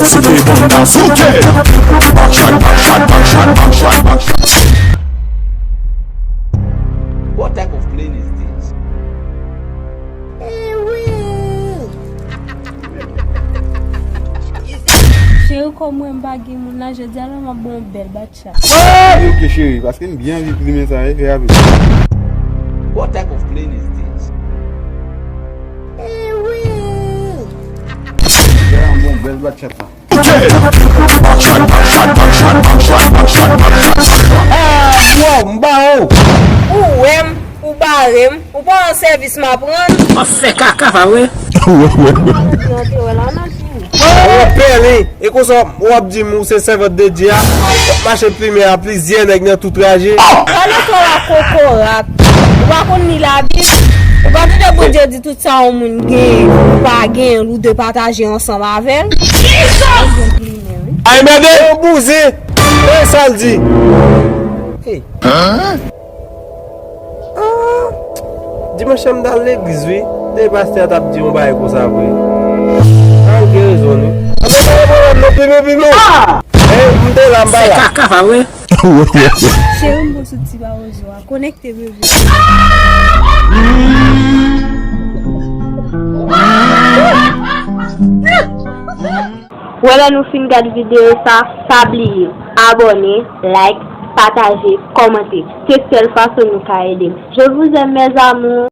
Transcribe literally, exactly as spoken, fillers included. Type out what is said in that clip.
Souke banda, souke. Backshot, backshot, backshot, backshot, backshot. What type of plane is this? Cheri, kòm mwen m pa gen moun la, jodi a la m ap ba w yon bèl bat chat. Wi, ok, cheri, paske m byen anvi plimen sa, e fè rapid. What type of plane is this? Gade yon bon bèl bat chat la. Ah, bro, m ba ou. Ou wè m, ou bare m, ou pa wè sèvis m ap rann. W ap fè kaka, pa vre? Ou ap pèlen, e konsa w ap di m ou se sèvant de Dye a, w ap mache plimen a plizyè nèg nan tout traje. Pale klè la, kokorat. Ou pa konn li Labib? Ou pa tande Bondye di tout sa yon moun gen, ou pa gen, ou dwe pataje ansanm avè l? Ay, mède! Yon bouzen! E sa l di? Hey. Ah! Dimanch la m t al legliz, wi. Tande pastè a t ap di yon bagay konsa vre. Ah, ou gen rezon, wi. Anben, pa gen pwoblèm, non, pimen, pimen. Hey, m te la, m pa la. Fè kaka, pa vre? Cheri m, bon, sou ti bawozo a. Konèkte, bebe. Wè, lè nou fin gad videyo sa, pa bliye abòne, like, pataje, kòmante. Se sèl fason nou ka ede m. Je vous aime, mes amours.